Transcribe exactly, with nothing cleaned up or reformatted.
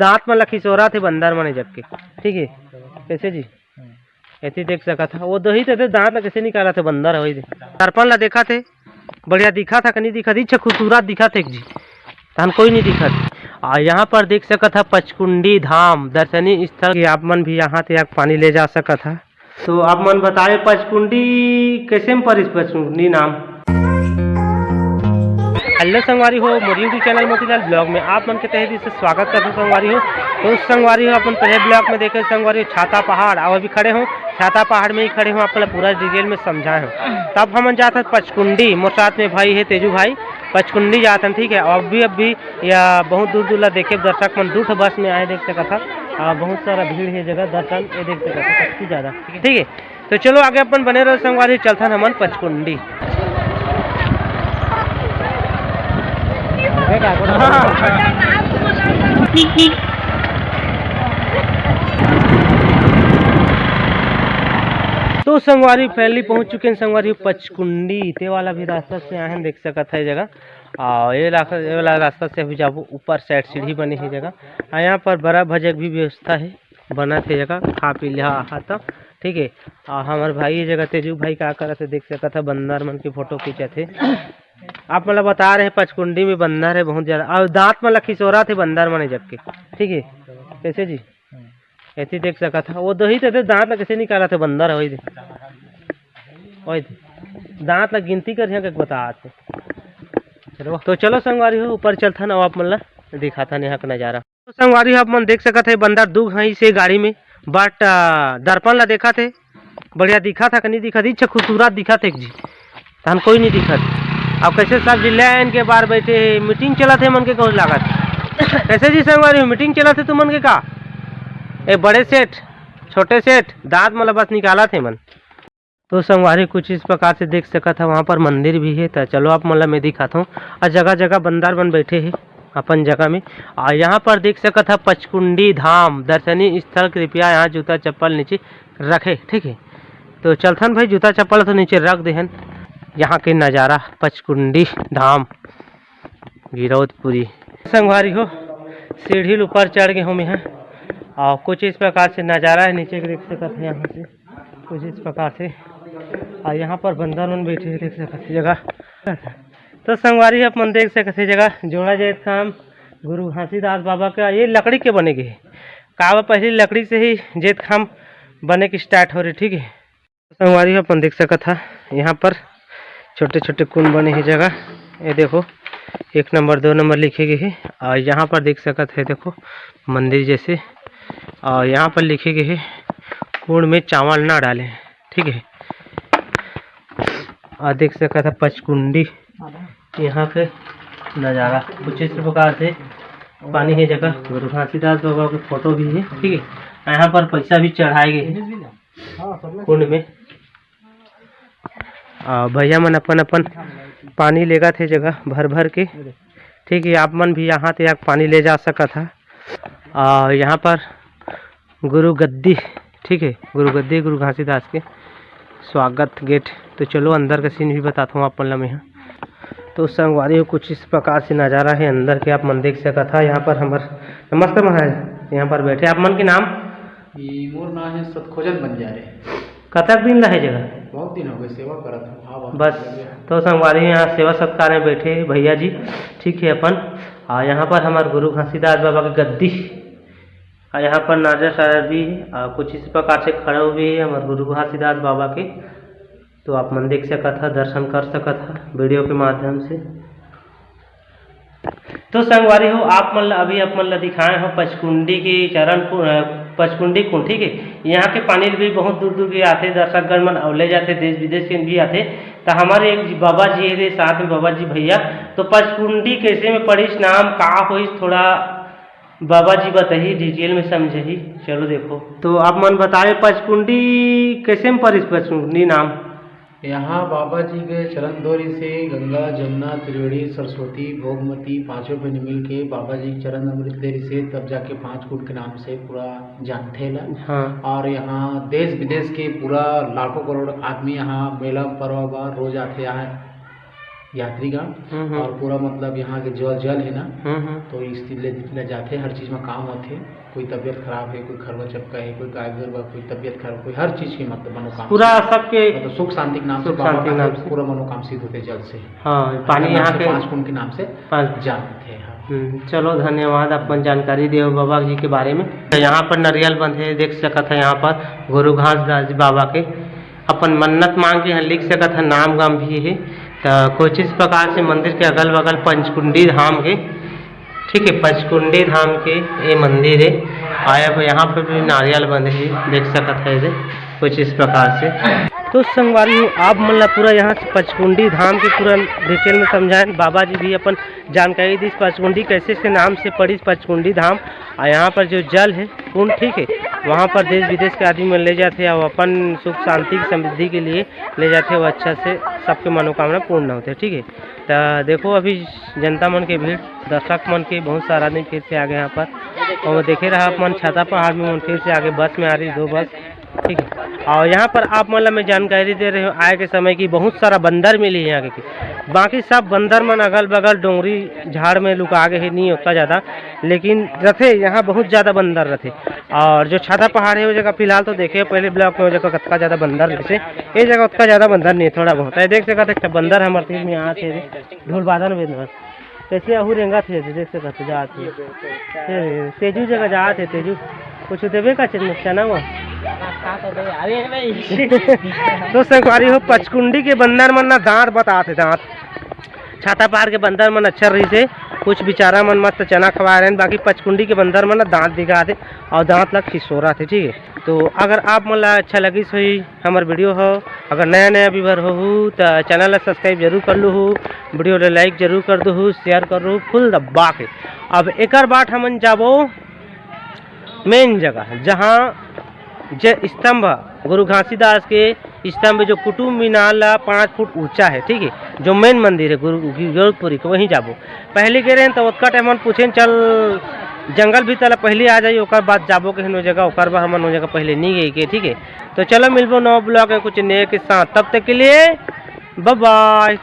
दांत मन ला खिसोरत हे बंदर मन ए जग के, ठीक हे। कैसे जी? एती देख सकत हा, वो दही ते दांत ला कैसे निकालत हे बंदर, वही दे। दर्पण ला देखत हे, बढ़िया दिखत हा कि नहीं दिखत, इच्छा खूबसूरत दिखत हे जी, तहन कोई नहीं दिखत। आ यहाँ पर देख सकत हा पचकुंडी धाम दर्शनीय स्थल, कि आप मन भी यहाँ ते आके पानी ले जा सकत हा। तो आप मन बताए पचकुंडी कैसे में परिस पचकुंडी नाम? हेलो संगवारी हो, मोर YouTube चैनल मोतीलाल ब्लॉग में आप मन के तहे दिल से स्वागत करथों संगवारी हो। तो संगवारी हो, अपन पहले ब्लॉग में देखे संगवारी हो छाता पहाड़, और अभी खड़े हों छाता पहाड़ में ही खड़े हों, आप मन ला पूरा डिटेल में समझाए हों। तब हमन जात हन पचकुंडी, मोर साथ में भाई हे तेजू भाई, पचकुंडी जात हन, ठीक हे। और अभी अभी या बहुत दूर दूर ला देखे दर्शक मन दू ठो बस में आए देख सकत हा, आ, बहुत सारा भीड़ हे जगह दर्शन ये देख सकत हा, काफी ज्यादा, ठीक हे। तो चलो आगे अपन बने रहो संगवारी, चलथन हमन पचकुंडी। तो संगवारी finally पहुंच चुके हैं संगवारी पचकुंडी, ते वाला भी रास्ता से आए हैं देख सकत हा जगह। आ, ये ला-, ये वाला रास्ता से अभी जाबो, ऊपर side सीढ़ी बने हे जगह। आ, यहाँ पर बड़ा भजक भी व्यवस्था हे, बनत हे जगह, खा पी लिहा आहा त, ठीक हे। आ, हमर भाई ये जगह तेजू भाई का करत हे, देख सकत हा, बंदर मन के फोटो खींचत हे। आप मन ला बता रहे, पचकुंडी में बंदर हे बहुत ज्यादा, और दांत मन ला खिसोरत हे बंदर मन ए जग के, ठीक हे। कैसे जी? एती देख सकत हा, वो दही ते दांत ला कैसे निकालत हे बंदर, वही दे, वही दे। दांत ला गिनती करिहा के बतात हे। चलो, तो चलो संगवारी हो, ऊपर चलथन, अब आप मन ला दिखाथन यहाँ का नजारा। तो संगवारी हो, आप मन देख सकत हे, बंदर दू घाई से गाड़ी में, but, आ, दर्पण ला देखत हे, बढ़िया दिखत हे कि नहीं दिखत, इच्छा खूबसूरत दिखत हे एक जी। तहन कोई नहीं दिखत। अब कैसे सब जी लाइन के बाहर बैठे हे, मीटिंग चलत हे मन के कहूँ लागत। कैसे जी संगवारी हो, मीटिंग चलत हे तुमन के का? ए बड़े सेठ, छोटे सेठ, दांत मन ला बस निकालत हे मन। तो संगवारी कुछ इस प्रकार से देख सकत हा, वहाँ पर मंदिर भी हे। त चलो आप मन ला मैं दिखात हूँ। और जगह जगह बंदर मन बैठे हे अपन जगह में। और यहाँ पर देख सकत हा पचकुंडी धाम दर्शनीय स्थल, कृपया यहाँ जूता चप्पल नीचे रखे, ठीक हे। तो चलथन भाई, जूता चप्पल तो नीचे रख देहन। यहाँ के नज़ारा पचकुंडी धाम गिरौदपुरी। संगवारी हो, सीढ़ी ल ऊपर चढ़ गे हों मैं ह, और कुछ इस प्रकार से नज़ारा हे नीचे के, देख सकत हे यहाँ से कुछ इस प्रकार से। और यहाँ पर बंदर मन बैठे हे, देख सकत हे जगह। तो संगवारी हो, अपन देख सकत हे जगह जोड़ा जाए काम गुरु घासीदास बाबा का, ये लकड़ी के बने गे हे। का पहली लकड़ी से ही जेत खाम बने के स्टार्ट हो रहे, ठीक हे। संगवारी हो, अपन देख सकत हा, यहाँ पर छोटे-छोटे कुंड बने हे जगह। ये देखो, एक नंबर, दो नंबर लिखे गे हे। और यहाँ पर देख सकत हे, देखो, मंदिर जैसे। और यहाँ पर लिखे गे हे, कुंड में चावल ना डालें, ठीक हे। और देख सकत हा, पचकुंडी, यहाँ के नज़ारा कुछ इस प्रकार से, पानी हे जगह, गुरु घासीदास बाबा के फोटो भी हे, ठीक हे। यहाँ पर पैसा भी चढ़ाए गे हे कुंड में। आ, भैया मन अपन अपन पानी लेगत हे जगह भर भर के, ठीक हे। आप मन भी यहाँ ते आके पानी ले जा सकत हा। आ, यहाँ पर गुरु गद्दी, ठीक हे, गुरु गद्दी गुरु घासीदास के स्वागत गेट। तो चलो अंदर का सीन भी बताता हूँ आप मन ला मैं ह। तो संगवारी हो, कुछ इस प्रकार से नज़ारा हे अंदर के, आप मन देख सकत हा। यहाँ पर हमर, नमस्कार महाराज, यहाँ पर बैठे। आप मन के नाम? ये मोर नाम हे सतखोजन बंजारे। कतक दिन ला हे जगह? बहुत दिन हो गए सेवा करत हूँ। हाँ, बहुत बस, दिन हो गया। तो संगवारी, यहाँ सेवा सत्कार में बैठे भैया जी, ठीक हे अपन। और यहाँ पर हमर गुरु घासीदास बाबा के गद्दी, और यहाँ पर नाजा साहब भी, और कुछ इस प्रकार से खड़ा भी हे हमर गुरु घासीदास बाबा के। तो आप मन देख सकत हा, दर्शन कर सकत हा वीडियो के माध्यम से। तो संगवारी हो, आप मन ला, अभी आप मन ला दिखाए हो पचकुंडी के चरण कु-, अ, पचकुंडी कुंड, ठीक हे। यहाँ के पानी भी बहुत दूर दूर भी आथे, दर्शकगण मन अउ ले जाथे, देश विदेश के भी आथे। तो हमारे एक जी बाबा जी हे साथ में, बाबा जी भैया, तो पचकुंडी कैसे में पड़िस नाम, का होइस, थोड़ा बाबा जी बताही, डिटेल में समझाही। चलो देखो। तो आप मन बताए पचकुंडी कैसे में पड़िस पचकुंडी नाम? यहाँ बाबा जी के चरण धोरी से गंगा, जमुना, त्रिवेणी, सरस्वती, भोगमती पांचों बहिनी मिल के बाबा जी के चरण अमृत धोरी से, तब जाके पांच कुंड के नाम से पूरा जानथे ला। हाँ। और यहाँ देश विदेश के पूरा लाखों करोड़ आदमी यहाँ मेला पर्व बर रोज आथे। यहाँ यात्रीगण। हम्म, हम्म। और पूरा मतलब यहाँ के जल, जल है ना, हम्म, हम्म। तो इस ले, ले जाते, हर चीज में काम होते। कोई तबीयत खराब है, कोई खरवा चपका है, कोई गाय गरवा, कोई तबीयत खराब, कोई हर चीज की मतलब मनोकामना पूरा सबके मतलब सुख शांति के नाम से सुख बाबा शांति के का नाम से। पूरा मनोकामना सिद्ध होते जल से। हाँ, पानी यहाँ यहाँ से के पाँच कुंड के नाम से पाँच। जानते हैं। हम्म, चलो, धन्यवाद अपन जानकारी दे बाबा जी के बारे में। तो यहाँ पर नरियल बंधे, देख सकत है यहाँ पर गुरु घासीदास जी बाबा के अपन मन्नत मांग के यहाँ लिख सकत है, नाम गाम भी है। तो कुछ इस प्रकार से मंदिर के अगल बगल पंचकुंडी धाम के, ठीक है, पंचकुंडी धाम के ये मंदिर है। और अब यहाँ पर भी नारियल बंधे है, देख सकत है इधर कुछ इस प्रकार से। तो संगवारी हो, आप मन ला पूरा यहाँ से पंचकुंडी धाम के पूरा डिटेल में समझाएन। बाबा जी भी अपन जानकारी दिस पंचकुंडी कैसे से नाम से पड़िस पंचकुंडी धाम। और यहाँ पर जो जल है कुंड, ठीक है, वहाँ पर देश विदेश के आदमी मन ले जाते और अपन सुख शांति की समृद्धि के लिए ले जाते, वो अच्छा से सबके मनोकामना पूर्ण होते, ठीक है। तो देखो अभी जनता मन के भीड़, दर्शक मन के बहुत सारा आदमी फिर से आ गए यहाँ पर। और देखे रहा आप मन छाता पहाड़ में मन फिर से आगे बस में आ रही दो बस, ठीक है। और यहाँ पर आप मन ला मैं जानकारी दे रहे हूँ आए के समय की बहुत सारा बंदर मिली है यहाँ के। बाकी सब बंदर मन अगल बगल डोंगरी झाड़ में लुका गए है, नहीं होता ज़्यादा, लेकिन रथे यहाँ बहुत ज़्यादा बंदर रथे। और जो छाता पहाड़ है वो जगह फिलहाल तो देखे पहले ब्लॉग में वो जगह कतका ज़्यादा बंदर रथे, ये जगह उतना ज़्यादा बंदर नहीं है, थोड़ा बहुत है। देख सकत एक बंदर हमारे तीर में आते ढोल बादन में कैसे अहू रेंगत हे, देख सकत हे, जात हे। हे, तेजू जगह जात हे, तेजू। कुछ देबे का चीज नुकसान हुआ? अरे भाई। तो संगवारी हो, पचकुंडी के बंदर मन ना दांत बतात हे, दांत। छाता पहाड़ के बंदर मन अच्छा रहिस हे, कुछ बेचारा मन मस्त चना खवा रहे हैं, बाकी पचकुंडी के बंदर मन ना दांत दिखा थे और दांत ला खिसोरा थे, ठीक है। तो अगर आप मन ला अच्छा लगिस होही हमर वीडियो हो, अगर नया नया व्यूअर होहू त चैनल ला सब्सक्राइब जरूर कर लूहू, वीडियो ला लाइक जरूर कर दूहू, शेयर कर लूहू फुल दबा के। अब एकर बाद हमन जाबो मेन जगह, जहाँ जे स्तंभ गुरु घासीदास के स्तंभ जो कुतुब मीनार ला पाँच फुट ऊंचा है, ठीक है, जो मेन मंदिर है गुरु गोरखपुरी के, वहीं जाबो। पहले गे रहेन तो ओतका टाइम मन पूछेन, चल जंगल भीतर ला पहले आ जाई, ओकर बाद जाबो कहिन ओ जगह, ओकर बाद हमन ओ जगह पहले नहीं गए के, ठीक है। तो चलो मिलबो नवा ब्लॉग में कुछ नए के साथ, तब तक के लिए बाय बाय।